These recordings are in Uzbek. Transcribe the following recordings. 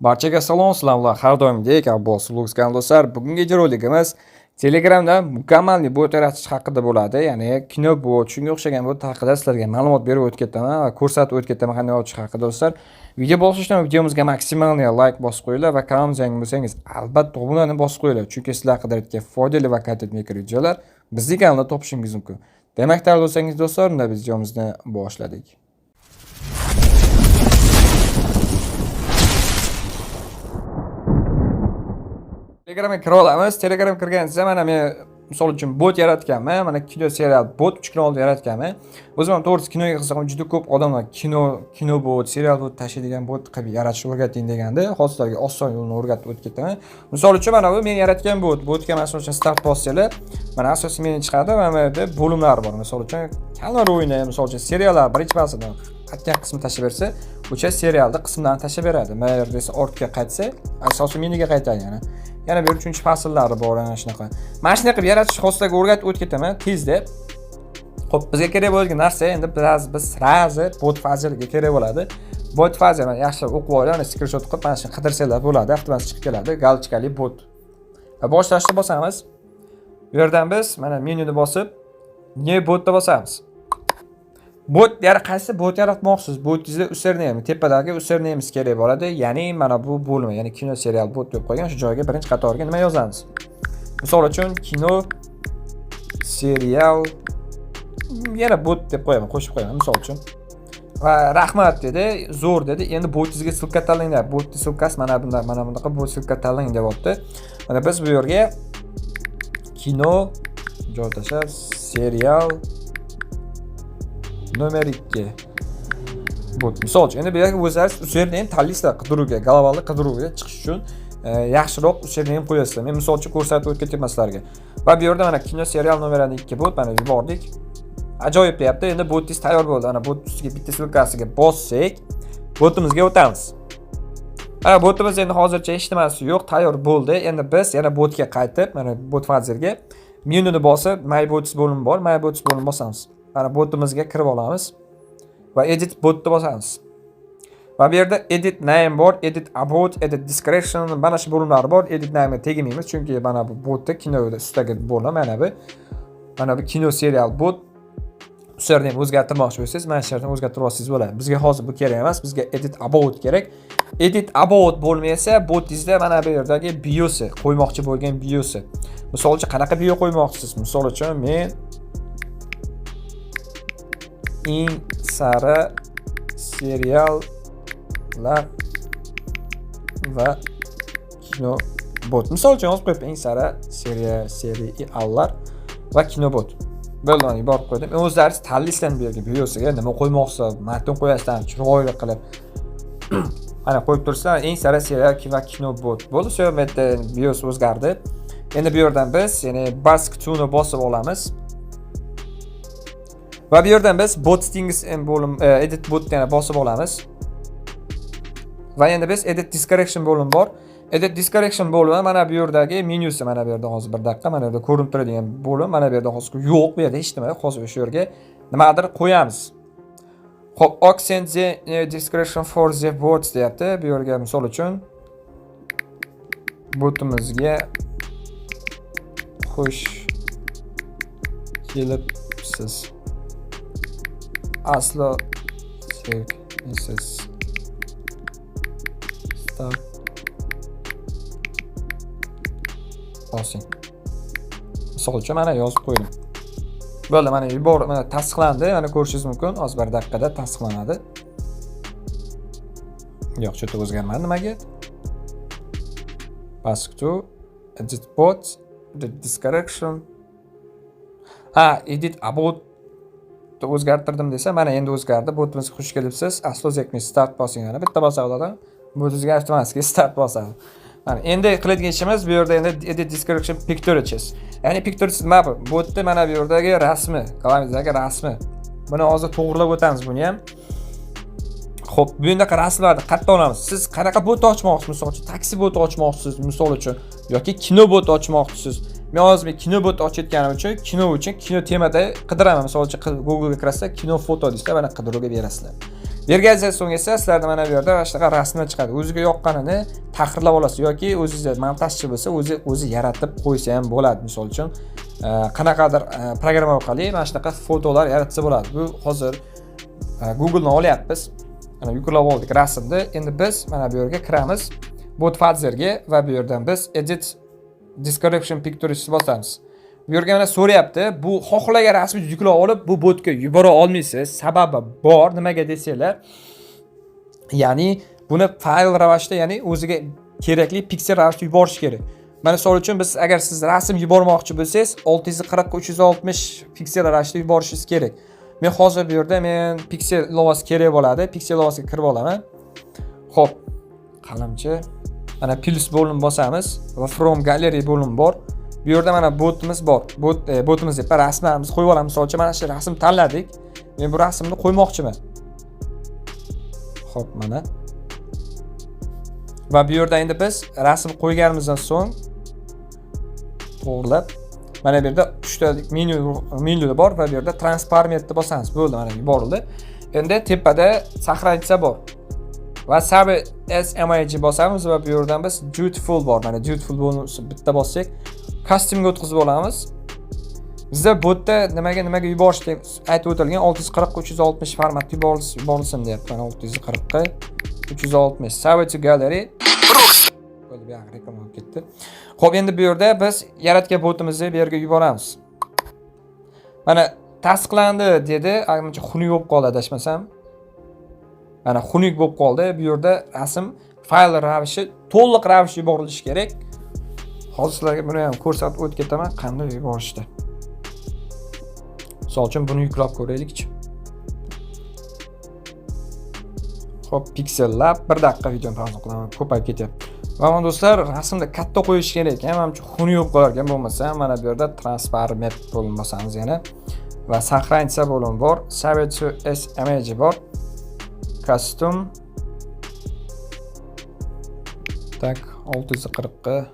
Barchaga salom, sizlar har doimgidek Abbos Vlogs kanali do'stlar. Bugungi roligimiz Telegramda mukammalli bot yaratish haqida bo'ladi. Ya'ni kino bot, shunga o'xshagan bot haqida sizlarga ma'lumot berib o'tib ketaman va ko'rsatib o'tib ketaman qanday ochish haqida do'stlar. Video boshlashdan videomizga maksimalniy like bosib qo'yinglar va kanalimizga yangi bo'lsangiz, albatta obunani bosib qo'yinglar, chunki sizlar qidirayotgan foydali va content maker videolar bizning kanalda topishingiz mumkin. Demak, tayyor bo'lsangiz do'stlar, unda biz videomizni boshladik. Telegramga kira olamiz. Telegram kirganingizda mana men misol uchun bot yaratganman. Mana kino serial bot 3 kun oldin yaratganman. O'zim ham to'g'risi kinoga qiziqaman. Juda ko'p odamlar kino bot, serial bot tashlaydigan bot qilib yaratishni o'rgating deganda, hozir sizlarga oson yo'lini o'rgatib o'tib ketaman. Misol uchun mana bu men yaratgan bot. Botga misol uchun start bossanglar, mana asosiy meni chiqadi. Mana bu yerda bo'limlar bor. Misol uchun kanallar o'yini, misol uchun seriallar birinchi pasidan qaytgan qismi tashlab bersa, o'sha serialda qismlarni tashlab beradi. Mana yerda esa ortga qaytsa, asosiy menyuga qaytadi yana. Yana bir uchinchi fasllari bor ana shunaqa. Mana shunday qilib yaratish hozir o'rgatib o'tib ketaman tezda. Xo'p, bizga kerak bo'lgan narsa endi biraz biz сразу bot fazilga kerak bo'ladi. Bot fazil mana yaxshilab o'qib olinglar, mana skrinshot qilib mana shuni qidirsanglar bo'ladi, avtomatik chiqib keladi, galchkali bot. Va boshlashni bosamiz. Bu yerdan biz mana menyuni bosib, ne botni bosamiz. Bot yara qaysi bot yaratmoqchisiz? Botingizda username, tepadagi username kerak bo'ladi. Ya'ni mana bu bo'limi, ya'ni kino serial bot deb qo'ygan shu joyga birinchi qatorga nima yozamiz? Misol uchun kino serial yana bot deb qo'yaman, qo'shib qo'yaman misol uchun. Va rahmat dedi, zo'r dedi. Endi botingizga ссылка tanlanglar. Botning ссылка si mana bunda, mana bunaqa bot ссылка tanlang deyapti. Mana biz bu yerga kino joy tashlab serial nomer 2 bot. Misol uchun endi bu yerga o'zlaringiz username tanlaysizlar qidiruvga, globalli qidiruvga chiqish uchun yaxshiroq username qo'yasizlar. Men misol uchun ko'rsatib o'tib ketyapman sizlarga. Va bu yerda mana kino serial nomer 2 bot mana yubordik. Ajoyib deyapti. Endi botingiz tayyor bo'ldi. Mana bot ustiga bitta ссылка siga bossak, botimizga o'tamiz. Mana botimiz endi hozircha hech nimasi yo'q, tayyor bo'ldi. Endi biz yana botga qaytib, mana bot fazilga menyuni bosib, My Bots bo'limi bor, My Bots bo'limi bosamiz. Mana botimizga kirib olamiz va edit botni bosamiz. Va bu yerda edit name bor, edit about, edit description mana shu bo'limlar bor. Edit name ga tegmaymiz, chunki mana bu botda kinoda ustidagi bo'lim mana bu. Mana bu kino serial bot. Username o'zgartirmoqchi bo'lsangiz, mana shu yerdan o'zgartirib olsangiz bo'ladi. Bizga hozir bu kerak emas, bizga edit about kerak. Edit about bo'limi esa botingizda mana bu yerdagi biosi, qo'ymoqchi bo'lgan biosi. Misol uchun qanaqa bio qo'ymoqchisiz? Misol uchun men eng sara seriallar va kino bot. Misol uchun yozib qo'yib eng sara seriallar va kino bot. Bo'ldi, mana yuborib qo'ydim. O'zlaringiz tanlaysizlar bu yerga biosiga nima qo'ymoqchisiz, matn qo'yasizlar, chiroyli qilib. Mana qo'yib tursa, eng sara serial va kino bot. Bo'ldi, всё, bu yerda bios o'zgardi. Endi bu yerdan biz ya'ni bask to'ni bosib olamiz. Va bu yerdan biz bot settings bo'lim edit bot yana bosib olamiz. Va endi biz edit description bo'limi bor. Edit description bo'limi mana bu yerdagi menyusi mana bu yerda hozir bir daqiqa mana bu yerda ko'rinib turadigan bo'lim mana bu yerda hozir yo'q, bu yerda hech nima yo'q. Hozir o'sha yerga nimadir qo'yamiz. Xo'p, accent the description for the bots deyapti. Bu yerga misol uchun botimizga xush kelibsiz. Aslo zerikmaysiz. Start bosing. Misol uchun mana yozib qo'ydim. Bo'ldi, mana yubor, mana tasdiqlandi. Mana ko'rishingiz mumkin. Hozir bir daqiqada tasdiqlanadi. Yo'q, что-то o'zgarmadi nimaga? Bask to edit bot, edit description. Ha, edit about o'zgartirdim desa, mana endi o'zgardi. Botimizga xush kelibsiz. Aslo zerikmaysiz. Start bosing mana. Bitta bosadi odam. Botingizga avtomatik start bosadi. Mana endi qiladigan ishimiz bu yerda endi edit description pictures. Ya'ni pictures nima bu? Botda mana bu yerdagi rasmi, qalamizdagi rasmi. Buni hozir to'g'rilab o'tamiz buni ham. Xo'p, bunaqa rasmlarni qayerdan olamiz? Siz qanaqa bot ochmoqchisiz? Misol uchun taksi bot ochmoqchisiz, misol uchun yoki kino bot ochmoqchisiz. Men hozir men kino bot ochayotganim uchun kino uchun kino temada qidiraman. Misol uchun Google'ga kirasizlar, kino foto deysizlar, mana qidiruvga berasizlar. Berganingizdan so'ng esa sizlarda mana bu yerda mana shunaqa rasmlar chiqadi. O'ziga yoqqanini tahrirlab olasiz yoki o'zingizda montajchi bo'lsa, o'zi yaratib qo'ysa ham bo'ladi. Misol uchun, qanaqadir programma orqali mana shunaqa fotolar yaratsa bo'ladi. Bu hozir Google'ni olyapmiz. Mana yuklab oldik rasmni. Endi biz mana bu yerga kiramiz. BotFatherga va bu yerdan biz Edit Description Pictures bosamiz. Bu yerga mana so'rayapti. Bu xohlagan rasmni yuklab olib, bu botga yubora olmaysiz. Sababi bor. Nimaga desanglar, ya'ni buni fayl ravishda, ya'ni o'ziga kerakli piksel ravishda yuborish kerak. Mana misol uchun biz agar siz rasm yubormoqchi bo'lsangiz, 640 360 piksel ravishda yuborishingiz kerak. Men hozir bu yerda men piksel ilovasi kerak bo'ladi. Piksel ilovasiga kirib olaman. Xo'p, qalamcha. Mana plus bo'lim bosamiz va from gallery bo'lim bor. Bu yerda mana botimiz bor. Botimiz deb rasmlarimizni qo'yib olamiz. Misol uchun mana shu rasm tanladik. Men bu rasmni qo'ymoqchiman. Xo'p, mana. Va bu yerda endi biz rasm qo'yganimizdan so'ng to'g'rilab mana bu yerda 3 ta menyu bor va bu yerda transparentni bosamiz. Bo'ldi, mana yuborildi. Endi tepada сохраниться bor. Va save as image bosamiz va bu yerdan biz beautiful bor. Mana beautiful bo'lsa bitta bossak, customga o'tkazib olamiz. Bizda botda nimaga yuborish deb aytib o'tilgan 640 360 formatda yuborilsin deyapti. Mana 640 360 save to gallery. Bo'ldi, bu yoq reklama bo'lib ketdi. Xo'p, endi bu yerda biz yaratgan botimizni bu yerga yuboramiz. Mana tasdiqlandi dedi. Ancha xunuk bo'lib qoldi adashmasam. Mana xunuk bo'lib qoldi. Bu yerda rasm fayl ravishi to'liq ravishda yuborilishi kerak. Hozir sizlarga buni ham ko'rsatib o'tib ketaman, qanday yuborishdi. Misol uchun buni yuklab ko'raylikchi. Xo'p, piksellab bir daqiqa videoni pauza qilaman, ko'payib ketyapti. Va mana do'stlar, rasmni katta qo'yish kerak ekan, manimcha xunuk bo'lib qolar ekan, bo'lmasa mana bu yerda transparent bo'lib bosamiz yana. Va сохраниться bo'limi bor, save to as image bor. Custom. Tak, 640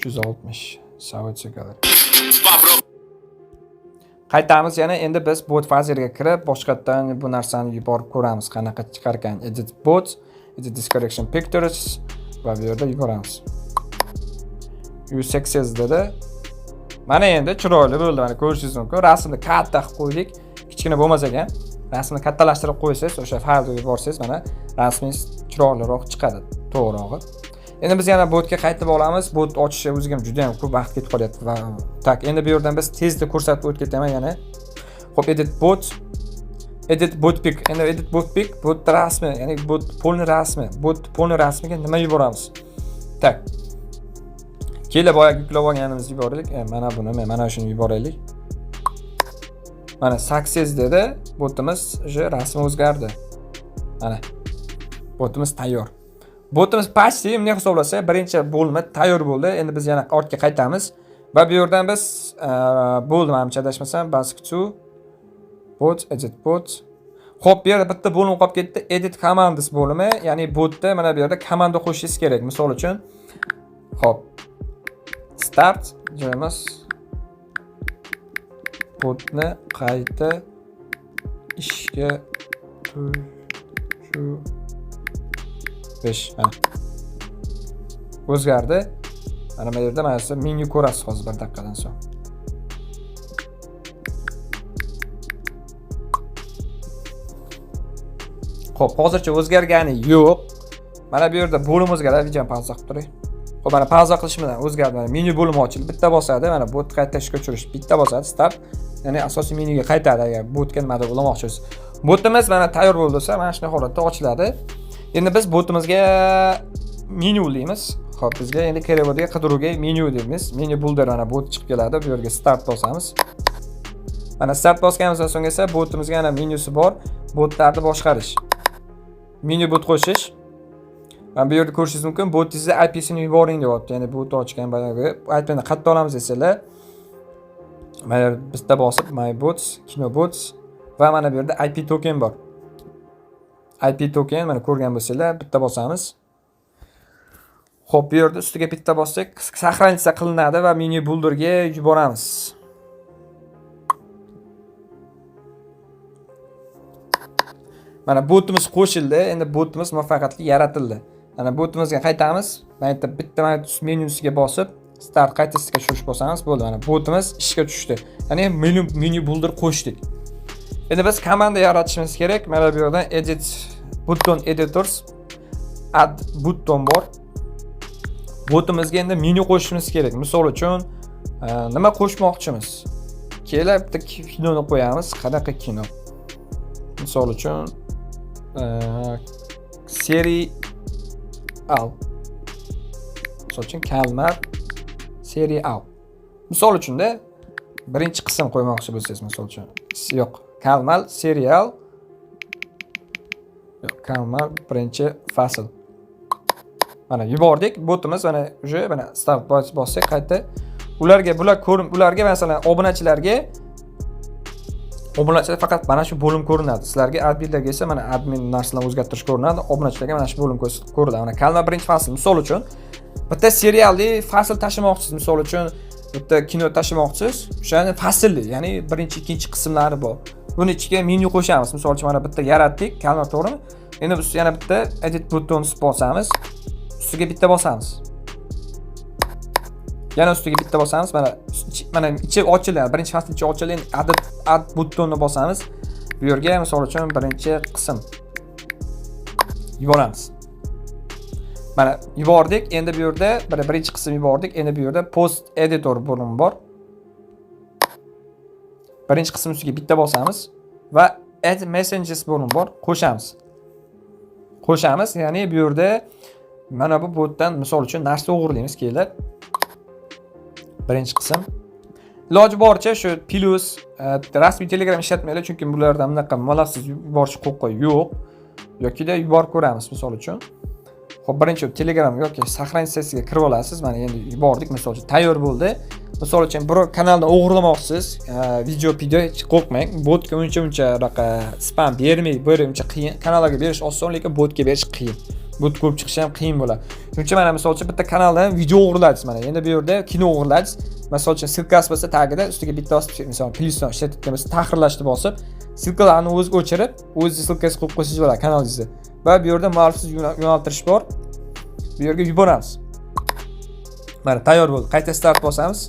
360 save to gallery. Qaytamiz yana, endi biz BotFatherga kirib, boshqatdan bu narsani yuborib ko'ramiz, qanaqa chiqar ekan. Edit bot, edit description pictures va bu yerda yuboramiz. You success dedi. Mana endi chiroyli bo'ldi, mana ko'rishingiz mumkin. Rasmni katta qilib qo'ydik, kichkina bo'lmas ekan. Rasmni kattalashtirib qo'ysangiz, o'sha faylga yuborsangiz, mana rasmingiz chiroyliroq chiqadi, to'g'rirog'i. Endi biz yana botga qaytib olamiz. Bot ochishi o'ziga ham juda ham ko'p vaqt ketib qolyapti va tak, endi bu yerdan biz tezda ko'rsatib o'tib ketaman yana. Xo'p, edit bot, edit bot pic. Endi edit bot pic, bot rasmi, ya'ni bot polni rasmi, bot polni rasmiga nima yuboramiz? Tak. Kelib boyagi yuklab olganimizni yuboraylik. Mana buni, mana shuni yuboraylik. Mana success dedi, botimiz уже rasmi o'zgardi. Mana botimiz tayyor. Botimiz почти bunday hisoblasa birinchi bo'limi tayyor bo'ldi. Endi biz yana ortga qaytamiz va bu yerdan biz bo'ldi, manimcha adashmasam, bask to bot, edit bot. Xo'p, bu yerda bitta bo'lim qolib ketdi, edit commands bo'limi, ya'ni botda mana bu yerda komanda qo'shishingiz kerak. Misol uchun, xo'p, start joyimiz botni qayta ishga tushirish. Mana o'zgardi. Mana bu yerda mana siz menyu ko'rasiz hozir bir daqiqadan so'ng. Xo'p, hozircha o'zgargani yo'q. Mana bu yerda bo'lim o'zgaradi, videoni pauza qilib turay. Xo'p, mana pauza qilish bilan o'zgardi. Mana menyu bo'limi ochildi. Bitta bosadi, mana bot qayta ishga tushirish bitta bosadi, start. Ya'ni asosiy menyuga qaytadi agar botga nimadir ulamoqchi bo'lsa. Botimiz mana tayyor bo'ldi desa, mana shunday holatda ochiladi. Endi biz botimizga menyu deymiz. Xo'p, bizga endi kerak bo'ladigan qidiruvga menyu deymiz. Menyu builder mana bot chiqib keladi. Bu yerga start bosamiz. Mana start bosganimizdan so'ng esa botimizga yana menyusi bor. Botlarni boshqarish. Menyu bot qo'shish. Mana bu yerda ko'rishingiz mumkin, botingizni I P-sini yuboring deyapti. Ya'ni bot ochgan boyagi I P-ni qayerda olamiz desalar, mana yerda bitta bosib my bots, kino bots va mana bu yerda IP token bor. IP token mana ko'rgan bo'lsanglar, bitta bosamiz. Xo'p, bu yerda ustiga bitta bossak, сохраниться qilinadi va menyu builderga yuboramiz. Mana botimiz qo'shildi. Endi botimiz muvaffaqiyatli yaratildi. Mana botimizga qaytamiz. Mana yerda bitta, mana menyusiga bosib, start, qayta ishga tushirish bosamiz, bo'ldi. Mana botimiz ishga tushdi. Ya'ni menyu builder qo'shdik. Endi biz komanda yaratishimiz kerak. Mana bu yerdan edit button editors, add button bor. Botimizga endi menyu qo'shishimiz kerak. Misol uchun, nima qo'shmoqchimiz? Kelib bitta kinoni qo'yamiz. Qanaqa kino? Misol uchun, serial. Misol uchun, Kalmar serial. Misol uchunda birinchi qism qo'ymoqchi bo'lsangiz, misol uchun, yo'q, Kalmar serial, yo'q, Kalmar birinchi fasl. Mana yubordik. Botimiz mana уже, mana start bossak qayta ularga, bular ko'rin, ularga, masalan, obunachilarga, obunachilar faqat mana shu bo'lim ko'rinadi. Sizlarga, adminlarga esa mana admin narsalarni o'zgartirish ko'rinadi. Obunachilarga mana shu bo'lim ko'rinadi. Mana Kalmar birinchi fasl. Misol uchun, bitta serialli fasl tashlamoqchisiz, misol uchun, bitta kino tashlamoqchisiz, o'shani faslli, ya'ni birinchi, ikkinchi qismlari bor. Buni ichiga menyu qo'shamiz. Misol uchun, mana bitta yaratdik, Kalmar, to'g'rimi? Endi biz yana bitta edit button bosamiz, ustiga bitta bosamiz, yana ustiga bitta bosamiz. Mana ichi ochiladi, birinchi fasl ichi ochildi. Endi add buttonni bosamiz. Bu yerga, misol uchun, birinchi qism yuboramiz. Mana yubordik. Endi bu yerda birinchi qism yubordik. Endi bu yerda post editor bo'limi bor. Birinchi qism ustiga bitta bosamiz va add messages bo'limi bor, qo'shamiz. Qo'shamiz, ya'ni bu yerda mana bu botdan, misol uchun, narsa o'g'irlaymiz. Kelib birinchi qism. Iloji boricha shu plyus, rasmiy Telegram ishlatmanglar, chunki bularda bunaqa muallifsiz yuborish huquqi yo'q. Yokida yuborib ko'ramiz, misol uchun. Ho'p, birinchi Telegram yoki сохраниться siga kirib olasiz. Mana endi yubordik, misol uchun, tayyor bo'ldi. Misol uchun, biror kanaldan o'g'irlamoqchisiz, video video, hech qo'rqmang. Botga uncha muncha unaqa spam bermay, berish uncha qiyin. Kanallarga berish oson, lekin botga berish qiyin. Bot ko'rib chiqishi ham qiyin bo'ladi. Shuning uchun mana, misol uchun, bitta kanaldan video o'g'irladingiz, mana endi bu yerda kino o'g'irladingiz. Misol uchun, ссылка si bo'lsa tagida, ustiga bitta bosib, misol plyusdan ishlatayotgan bo'lsa, tahrirlashni bosib, ссылка larni o'zi o'chirib, o'zi ссылка si qo'yib qo'ysangiz bo'ladi kanalingizda. Va bu yerda muallifsiz yo'naltirish bor. Bu yerga yuboramiz. Mana tayyor bo'ldi. Qayta start bosamiz.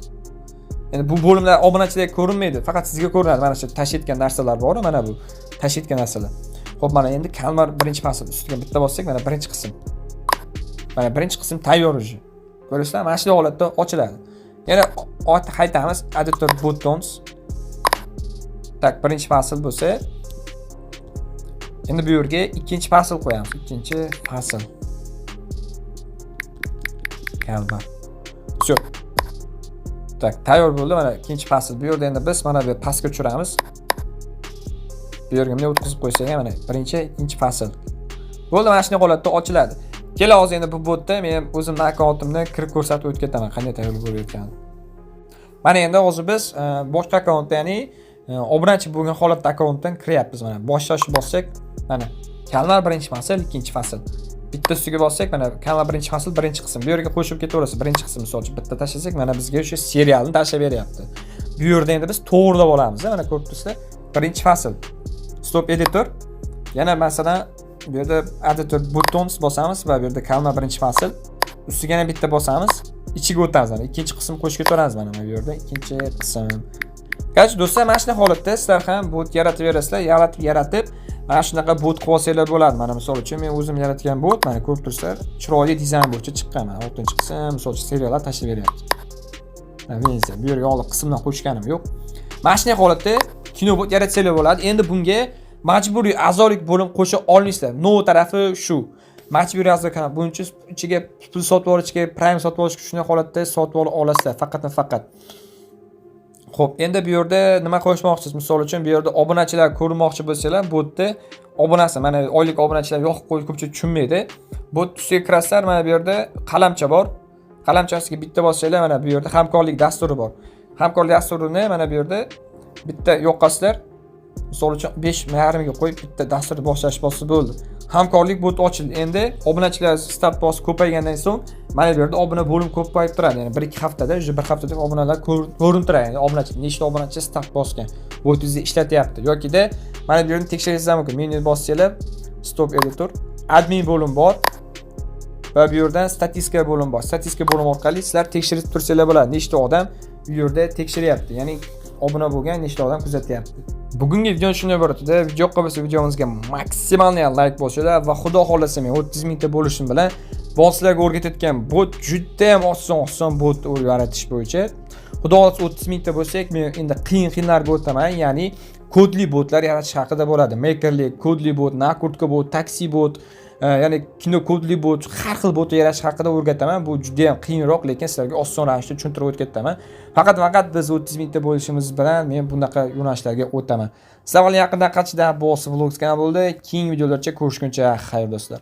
Endi bu bo'limlar obunachilarga ko'rinmaydi, faqat sizga ko'rinadi. Mana shu tashlayotgan narsalar bor, mana bu tashlayotgan narsalar. Ho'p, mana endi Kalmar birinchi fasl ustiga bitta bossak, mana birinchi qism. Mana birinchi qism tayyor уже. Ko'rasizlar, mana shu holatda ochiladi. Yana qaytamiz, editor buttons. Так, birinchi fasl bo'lsa, endi bu yerga ikkinchi fasl qo'yamiz. Ikkinchi fasl. Kalmar. Всё. Так, tayyor bo'ldi. Mana ikkinchi fasl. Bu yerda endi biz mana bu pastga tushiramiz. Bu yerga bunday o'tkazib qo'ysak ham, mana birinchi, ikkinchi fasl. Bo'ldi, mana shunday holatda ochiladi. Kela, hozir endi bu botda men o'zimni akkauntimni kirib ko'rsatib o'tib ketaman, qanday tayyor bo'layotganini. Mana endi hozir biz boshqa akkauntda, ya'ni obunachi bo'lgan holatda akkauntdan kiryapmiz. Mana boshlashni bossak, mana Kalmar birinchi fasl, ikkinchi fasl. Bitta ustiga bossak, mana Kalmar birinchi fasl, birinchi qism. Bu yerga qo'shib ketaverasiz. Birinchi qism, misol uchun, bitta tashlasak, mana bizga o'sha serialni tashlab beryapti. Bu yerda endi biz to'g'rilab olamiz. Mana ko'rib turibsizlar, birinchi fasl. Stop editor. Yana, masalan, bu yerda editor buttons bosamiz va bu yerda Kalmar birinchi fasl. Ustiga yana bitta bosamiz. Ichiga o'tamiz, mana ikkinchi qism qo'shib ketaveramiz, mana bu yerda ikkinchi qism. Короче, do'stlar, mana shunday holatda sizlar ham bot yaratib berasizlar, yaratib yaratib mana shunaqa bot qilib olsanglar bo'ladi. Mana, misol uchun, men o'zim yaratgan bot, mana ko'rib turibsizlar, chiroyli dizayn bo'yicha chiqqan. Mana oltinchi qism, misol uchun, seriallar tashlab beryapti. Mana Venetsiya, bu yerga oldin qismdan qo'shganim yo'q. Mana shunday holatda kino bot yaratsanglar bo'ladi. Endi bunga majburiy a'zolik bo'lim qo'sha olmaysizlar. Но tarafi shu. Majburiy a'zolik kanal. Buning uchun ichiga pul sotib olishga, Prime sotib olishga, shunday holatda sotib ola olasizlar faqat va faqat. Xo'p, endi bu yerda nima qo'shmoqchisiz? Misol uchun, bu yerda obunachilar ko'rmoqchi bo'lsanglar, bu yerda obunasi, mana oylik obunachilar yoqib qo'yib, ko'pchilik tushunmaydi. Bu ustiga kirasizlar, mana bu yerda qalamcha bor. Qalamchasiga bitta bossanglar, mana bu yerda hamkorlik dasturi bor. Hamkorlik dasturini mana bu yerda bitta yoqasizlar. Misol uchun, 5,5 ga qo'yib bitta dasturni boshlash bossa bo'ldi. Hamkorlik bot ochildi. Endi obunachilar start bosib ko'paygandan so'ng mana bu yerda obuna bo'lim ko'payib turadi. Ya'ni 1-2 haftada, уже bir haftada obunalar ko'rinib turadi. Ya'ni obunachi, nechta obunachi start bosgan. Botingizni ishlatyapti yokida mana bu yerni tekshirishingiz mumkin. Menyu bossanglar, stop editor, admin bo'lim bor va bu yerdan statistika bo'lim bor. Statistika bo'limi orqali sizlar tekshirib tursanglar bo'ladi, nechta odam bu yerda tekshiryapti, ya'ni obuna bo'lgan nechta odam kuzatyapti. Bugungi video shundan iborat edi. Video yoqqan bo'lsa, videomizga maksimalniy layk bosinglar va xudo xohlasa, men 30 mingta bo'lishim bilan bu sizlarga o'rgatayotgan bot juda ham oson, oson bot yaratish bo'yicha. Xudo xohlasa, 30 mingta bo'lsak, men endi qiyin qiyinlarga o'taman, ya'ni kodli botlar yaratish haqida bo'ladi. Makerli kodli bot, накрутка bot, taksi bot, ya'ni kino kodli bot, har xil bot yaratish haqida o'rgataman. Bu juda ham qiyinroq, lekin sizlarga oson ravishda tushuntirib o'tib ketaman. Faqat biz 30 mingta bo'lishimiz bilan men bunaqa yo'nalishlarga o'taman. Sizlar bilan yaqindan qachida Boss Vlogs kanali bo'ldi. Keyingi videolarcha ko'rishguncha xayr, do'stlar.